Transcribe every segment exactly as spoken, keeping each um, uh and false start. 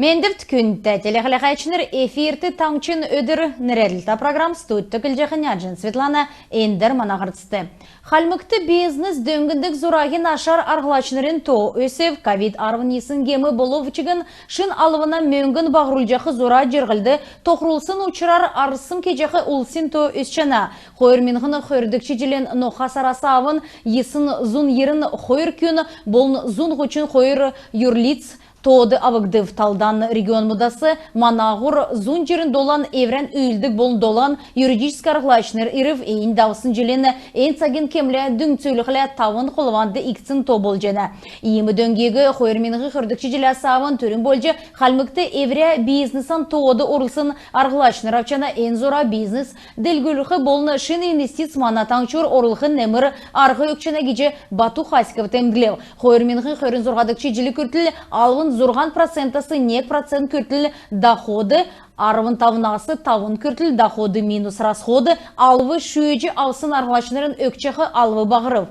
Мендвт, күндтә телехәләәчнр! Эфирт «Таңһчин өдр» нерәдлтә программ. Студьд көдлҗәхнь Аҗин Светлана. Эндр мана һарцд. Хальмгт бизнес дөңндг зураһин ашар арһлачнрин то өсв. Ковид арвн йисн гем болв чигн, шин алвна мөңгн баһрулҗах зура җирһлд тохрулсн учрар арсм кеҗәх улсин то өсчәнә. Хойр миңһн хөрдгч җилин ноха сарас авн йисн зун йирн хойр күн болн зун һучн хойр юрлиц тоод авгдв. Талдан регионмудас манаһур зун җирн долан эврән үүлддг болн долан юридическ арһлачнр ирв. Эн давсн җилин эн цагин кемлә дүңцүлхлә, тавн холванд икдсн то болҗана. Иим дөңгиг хойр миңһн хөрдгч җиләс авн түрүн болҗ Хальмгт эврә бизнесән тоод орулсн арһлачнр авчана. Эн зура бизнес делгрүлх болн шин инвестиц мана таңһчур орулхин немр арһ өгчәнә гиҗ Бату Хасиков темдглв. Хойр миңһн хөрн зурһадгч җил күртл алвн зурһан процентәс нег процент күртл доход, арвн тавнас тавн күртл доход минус расход, алв шүүҗ авсн арһлачнрин өгчәх алв баһрв.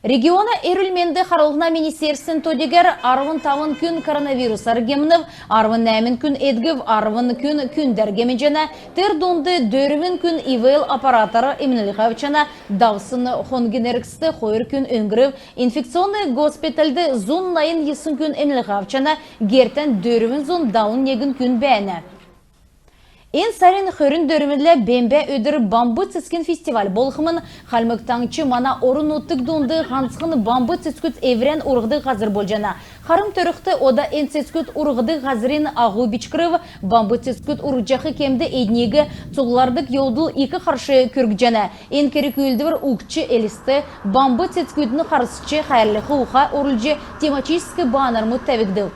Региона эрүл-менд харлһна министерствин то-дигәр арвн тавн күн коронавирусар гемнв, арвн нәәмн күн эдгв, арвн күн күндәр гемнҗәнә. Тер дунд дөрвн күн ИВЛ аппаратар эмнлһ авчана. Давсн хонгин эргцд хойр күн өңгрв. Инфекционн госпитальд зун найн йисн күн эмнлһ авчана. Гертән дөрвн зун далн негн күн бәәнә. Эн сарин хөрн дөрвнлә, Бембә өдр, Бамб цецгин фестиваль болхмн. Хальмг Таңһч мана орн-нутг дунд һанцхн бамб цецгүд эврән урһдг һазр болҗана. Харм төрхд, ода эн цецгүд урһдг һазрин аһу бичкрв. Бамб цецгүд урһҗах кемд эдниг цуглулдг йовдл ик харш күргҗәнә. Эн керг-үүлдвр угтҗ, Элстд бамб цецгүдиг харсч, хәәрлх уха орулҗ, тематическ баннермуд тәвгдв.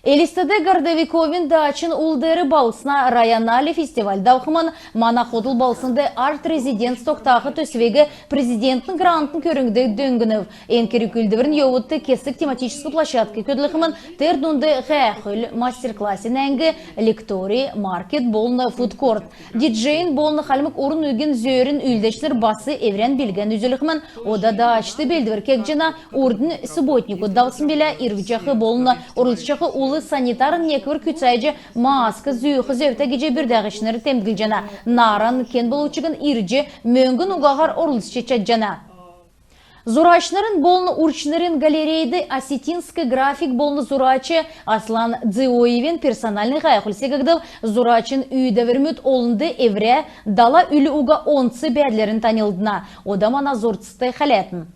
Элстд Городовиковин даачин ул деер балһсна «Районали» фестиваль давхмн. Мана хотл балһснд арт-резиденц тогтах төсвиг Президентин грантин көрңгд дөңнв. Эн керг-үүлдврин йовудт кесг тематическ площадк көдлхмн. Тер дунд һәәхүл, мастер-классин әңг, лекторий, маркет болн фудкорт. Диджейнр болн хальмг урн үгин зөөрин үүлдәчнр бас эврән билгән үзүлхмн. Ода даачд белдвр кегдҗәнә. Урднь субботникуд давсн билә. Ирҗәх болн орлцҗах улс санитарн неквр күцәҗ, маск зүүх зөвтә гиҗ бүрдәгчнр темдглҗәнә. Нааран кен болв чигн ирҗ, мөңгн угаһар орлцҗ чадҗана. Зурачнрин болн урчнрин галерейд осетинск график болн зурач Аслан Дзиоевин персональн һәәхүл секгдв. Зурачин үүдәврмүд олнд эврә дала үлү уга онц бәәдләрн таньлдна. Ода мана зурцд хәләтн.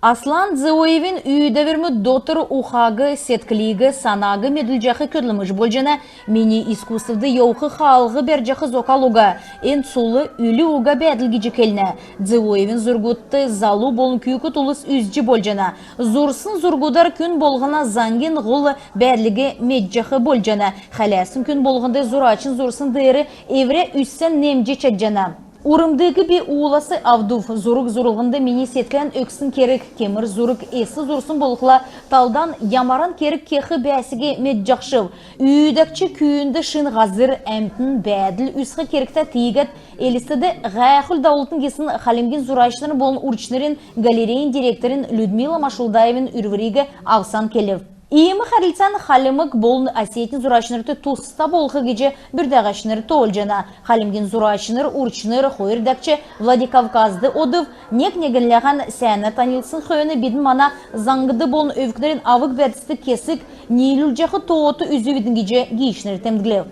Аслан Дзиоевин үүдәврмүд дотр ухаг, седклиг, санаг медүлҗәх көдлмш болҗана. Мини искусствд йовх хаалһ бәрҗәх зокал уга. Эн цул үлү уга бәәдл гиҗ келнә. Дзиоевин зургудт залу болн күүкд улс үзҗ болҗана. Зурсн зургудар күн болһна заңгин һол бәәдлиг медҗәх болҗана. Хәләсн күн болһнд зурачин зурсн деер эврә үзсән немҗ чадҗана. Урмдиг би уулас авдв. Зург зурлһнд мини седклән өгсн керг. Кемр зург эс зурсн болхла, талдан ямаран керг кех бәәсиг медҗәхшв. Үүдәгч күүнд шин һазр, әмтн, бәәдл үзх кергтә. Тиигәд Элстд һәәхүл давултн гисн Хальмгин зурачнрин болн урчнрин галерейин директорин Людмила Машулдаевин үрвриг авсан келв. Иим хәрлцән хальмг болн осетин зурачнрт туста болх гиҗ бүрдәгчнр тоолҗана. Хальмгин зурачнр, урчнр хойр дәкҗ Владикавказд одв. Нег-негнләһән сәәнәр таньлдсн хөөн бидн мана заңд болн өвкнрин авг-бәрцд кесг ниилүлҗәх тоот үзвидн гиҗ гиичнр темдглв.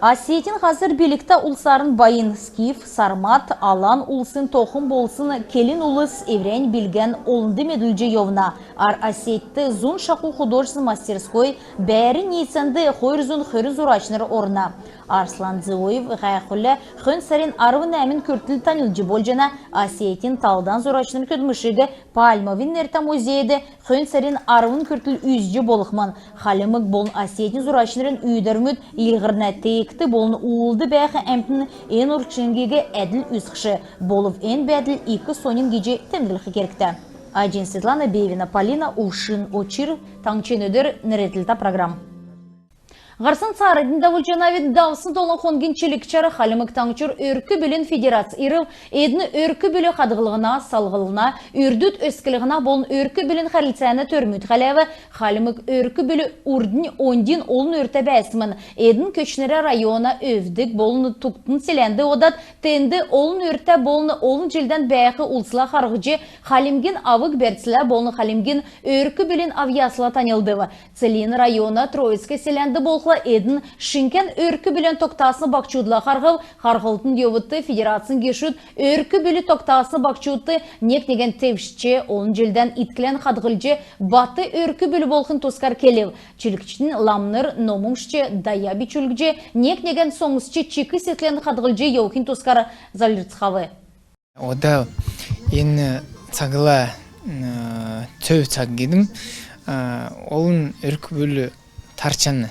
Осетин һазр билгтә улсарн байн. Скиф, сармат, алан улсин тохм болсн келн улс эврәннь билгән олнд медүлҗ йовна. Ар Осетьт зун шаху художественн мастерской, бәәрн ниицәнд хойр зун хөрн зурачнр орна. Арслан Дзиоев һәәхүллә хөн сарин арвн нәәмн күртл таньлдҗ болҗана. Осетин талдан зурачнрин көдлмшиг Пальмовин нертә музейд хөн сарин арвн күртл үзҗ болхмн. Хальмг болн осетин зурачнрин үүдәврмүд йилһрнә. Теегт болн уулд бәәх әмтн эн орчңгиг әдл үзхш. Болв эн бәәдл ик соньн гиҗ темдглх кергтә. Аҗин Светлана, Бевина Полина, Увшин Очир. «Таңһчин өдр» нерәдлтә программ. Һарсн цааранднь давулҗанавидн. Давсн долан хонгин чилгчәр Хальмг Таңһчур өрк-бүлин федерац ирв. Эдн өрк-бүл хадһллһна, салһлһна, үрдүд өсклһнә болн өрк-бүлин хәрлцәнә төрмүд хәләв. Хальмг өрк-бүл урднь оньдин олн үртә бәәсмн. Эдн Көтчнрә района Өвдг болн Тугтн селәнд одад, тенд олн үртә болн олн җилдән бәәх улсла харһҗ, хальмгин авг-бәрцлә болн хальмгин өрк-бүлин авъясла таньлдв. Целинн района Троицк селәнд болхла, эдн шинкән өрк-бүлән тогтасн баһчудла харһв. Харһлтын йовудт федерацин гешүд өрк-бүл тогтасн баһчудт нег-негән тевчҗ, олн җилдән итклән хадһлҗ, бат өрк-бүл болхин тускар келв. Чилгчднь ламнр ном умшҗ, даян бичүлҗ, нег-негән соңсҗ, чик седклән хадһлҗ йовхин тускар зальврцхав. Ода эн цагла, м, цөв цаг гидм, а, олн өрк-бүл тарчана.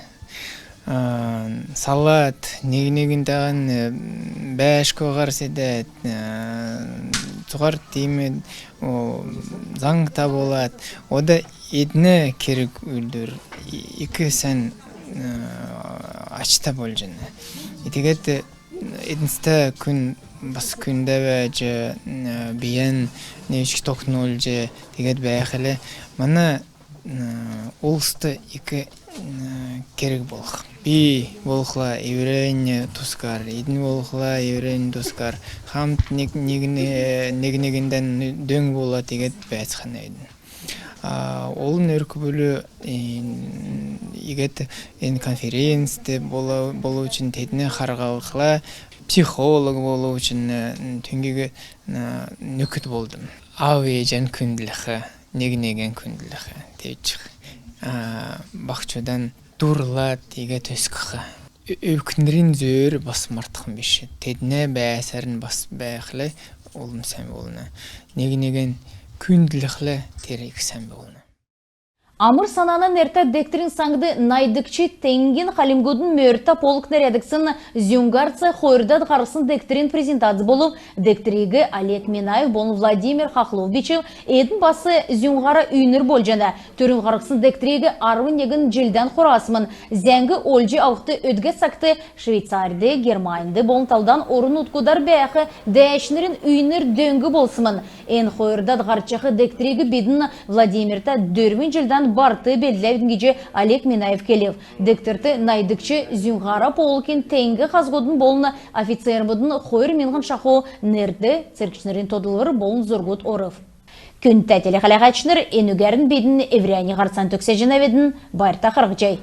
А, салад, нег-негнтәһән, м, бәшгәр седәд, а, цуһар тиим, о, заңта болад. Ода эднә керг-үүлдвр ик сән, а, ачта болҗана. Тегәд эднст күн бас күндәвәҗ, н-, бийән невчк тогтнулҗ, тегәд бәәхлә, мана, н-, улст ик, н-, керг болх. Би болхла эврәннь тускар, эдн болхла эврәннь тускар, хамт нег-, негн-, нег-негндән дөң болад, тегәд бәәцхәнә эдн. А, олн өрк-бүл, ин-, иигәд эн конференцд болв, болв чигн теднә харһлхла, психолог болв чигн, н-, түүгиг, н-, нөкд болдм. Аав ээҗән күндлх, нег-негән күндлх, тевчх. А, баһчудан дурлад, иигәд өскх. Ө-, өвкнрин зөөр бас мартхм биш. Теднә бәәсәрн бас бәәхлә, улм сән болна. Нег-негән күндлхлә, тер ик сән болна. Амр-Санана нертә дегтрин саңд найдгч теңгин хальмгудын мөртә полк нерәдгдсн зүңһарц хойрдад һарсн дегтрин презентац болв. Дегтриг Олег Минаев болн Владимир Хохлов бичв. Эдн бас зүңһара үйнр болҗана. Түрүн һарһсн дегтриг арвн негн җилдән хурасмн. Зәңг олҗ авхд, өдгә цагт Швейцарьд, Германьд болн талдан орн-нутгудар бәәх дәәчнрин үйнр дөң болсмн. Эн хойрдад һарчах дегтриг бидн Владимиртә дөрвн җилдән барт белдләвидн гиҗ Олег Минаев келв. Дегтрт найдгч зүңһара полкин теңг хазгудын болн офицермүдин хойр миңһн шаху нерд цергчнрин тодлвр болн зургуд орв. Күндтә телехәләһәчнр, энүгәрн бидн эврәннь һарцан төгсәҗәнәвидн. Байрта харһцхай.